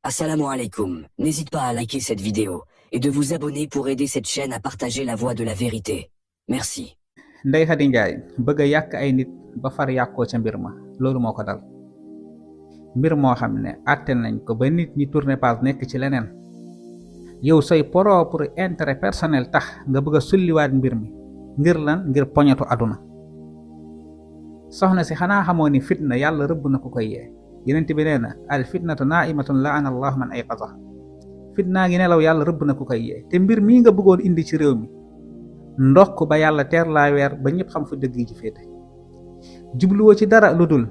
Assalamu alaikum. N'hésite pas à liker cette vidéo et de vous abonner pour aider cette chaîne à partager la voie de la vérité. Merci. Ndeye Khady Ndiaye bëgg a yàq ay nit ba far yàqoo ca mbir ma loolu moo ko dal mbir moo xam ne àtte nañ ko ba nit ñi tourner page nekk ci leneen yow say propre intérêt personnel tax nga bëgg a sulliwaat mbir mi ngir lan ngir poñetu àdduna soxna si xanaa xamoo ni fitna yàlla rëbb na ko koy yee yenent bi nee na al fitnatu naimatun laana allah man ayqaza fitnaa ngi nelaw yàlla rëbb na ko koy yee te mbir mii nga bëggoon indi ci réew mi ndokk ba yàlla teer laa weer ba ñëpp xam fu dëgg ji féete jubluwoo ci dara lu dul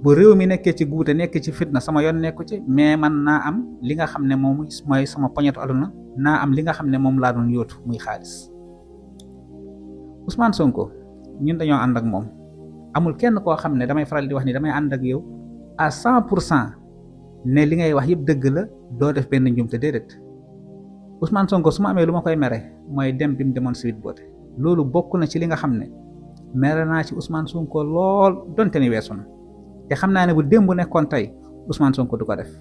bu réew mi nekkee ci guute nekk ci fitna sama yoon nekku ci mais man naa am li nga xam ne moom mooy sama poñetu aduna naa am li nga xam ne moom laa doon yóotu muy xaalis Ousmane Sonko ñun dañoo ànd ak moom amul kenn koo xam ne damay faral di wax ni damay ànd ak yow à 100% ne li ngay wax yëpp dëgg la doo def benn njumte déedéet Ousmane Sonko su ma amee lu ma koy mere mooy dem bi mu demoon Sweet Beauté loolu bokk na ci li nga xam ne mere naa ci Ousmane Sonko lool donte ni weesu na te xam naa ne bu démb nekkoon tey Ousmane Sonko du ko def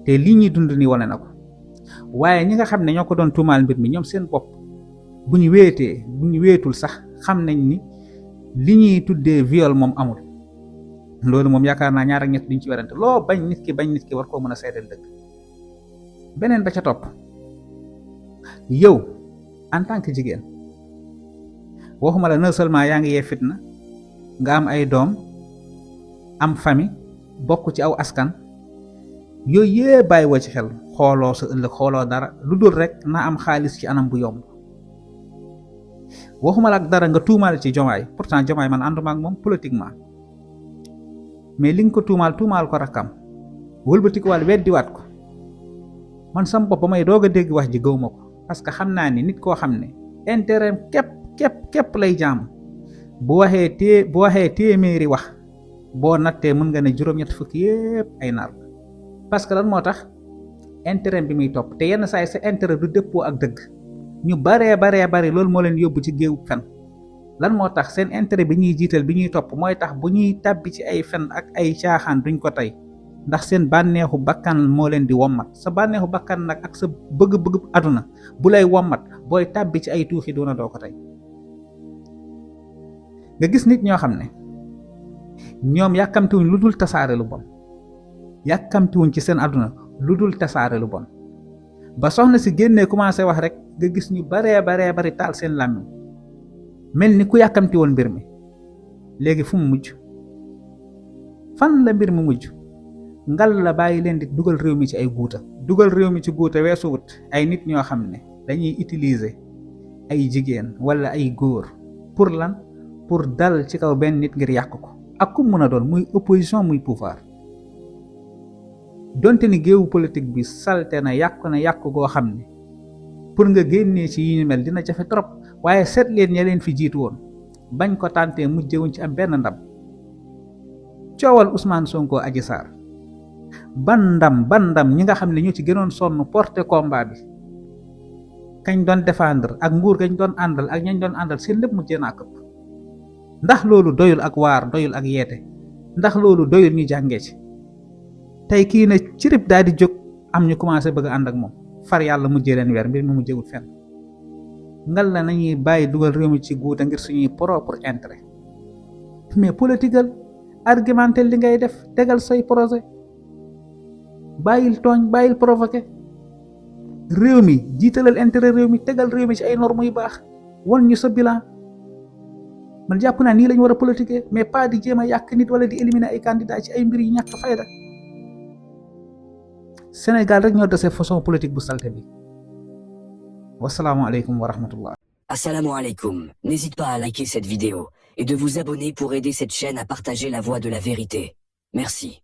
te lii ñuy dund ni wane na ko waaye ñi nga xam ne ñoo ko doon tuumaal mbir mi ñoom seen bopp bu ñu weetul sax xam nañ ni li ñuy tuddee viol moom amul loolu moom yaakaar naa ñaar ak ñett duñ ci werante loo bañ nit ki war koo mën a seedeel dëgg beneen ba ca topp yow en tant que jigéen waxuma la non seulement yaa ngi yee fitna nga am ay doom am famille bokk ci aw askan yooyu yëpp bàyyi woo ci xel xooloo sa ëllëg xooloo dara lu dul rek naa am xaalis ci anam bu yomb waxuma la ak dara nga tuumaal ci Jomaay pourtant Jomaay man ànduma ak moom politiquement mais li nga ko tuumaal ko rakkam wëlbatikuwaat weddiwaat ko man sama bopp ba may doog a dégg wax ji gëw ma ko parce que xam naa ni nit koo xam ne intérêt képp lay jaam bu waxee téeméeri wax boo nattee mën nga ne juróom-ñett fukki yépp ay nar parce que lan moo tax intérêt bi muy topp te yenn saa yi sa intérêt du dëppoo ak dëgg ñu baree loolu moo leen yóbbu ci géewu fen lan moo tax seen intérêt bi ñuy jiital bi ñuy topp mooy tax bu ñuy tàbbi ci ay fen ak ay caaxaan duñ ko tey ndax seen bànneexu bakkan moo leen di wommat sa bànneexu bakkan nag ak sa bëgg-bëgg aduna bu lay wommat booy tàbbi ci ay tuuxi doona doo ko tey nga gis nit ñoo xam ne ñoom yàkkamtiwuñ lu dul tasaare lu bon yàkkamtiwuñ ci seen aduna lu dul tasaare lu bon ba soxna si génnee commencé wax rek nga gis ñu bari taal seen làmmiñ mel ni ku yàkkamti woon mbir mi léegi fu mu mujj fan la mbir mi mujj ngal la bàyyi leen di dugal réew mi ci ay guuta dugal réew mi ci guuta weesu wut ay nit ñoo xam ne dañuy utiliser ay jigéen wala ay góor pour lan pour dal ci kaw benn nit ngir yàq ko ak ku mën a doon muy opposition muy pouvoir donte ni géewu politique bi salte na yàq goo xam ne pour nga génnee ci yi ñu mel dina jafe trop waaye seet leen ña leen fi jiitu woon bañ ko tàntee mujjewuñ ci am benn ndam coowal Ousmane Sonko Adji Sarr ban ndam ñi nga xam ne ñoo ci gënoon sonn porter combat bi kañ doon défendre ak nguur gañ doon àndal ak ñañ doon àndal seen lépp mujjee naa këpp ndax loolu doyul ak waar doyul ak yeete ndax loolu doyul ñu jàngee ci tey kii ne cirib daal di jóg am ñu commencé bëgg a ànd ak moom far yàlla mujjee leen weer mbir mi mujjewul fenn ngal la nañuy bàyyi dugal réew mi ci guuta ngir suñuy propre intérêt mais political argumenté li ngay def tegal say projet bàyyil tooñ bàyyil provoqué réew mi jiitalal intérêt réew mi tegal réew mi ci ay normes yu baax wan ñu sa bilan man jàpp naa nii lañu war a politiquer mais pas di jéem a yàq nit wala di éliminer ay candidats ci ay mbir yu ñàkk fayda Sénégal rek ñoo dese façon politique bu salte bi wasalaamu aleykum wa rahmatullah. Assalamu alaikum. N'hésite pas à liker cette vidéo et de vous abonner pour aider cette chaîne à partager la voie de la vérité. Merci.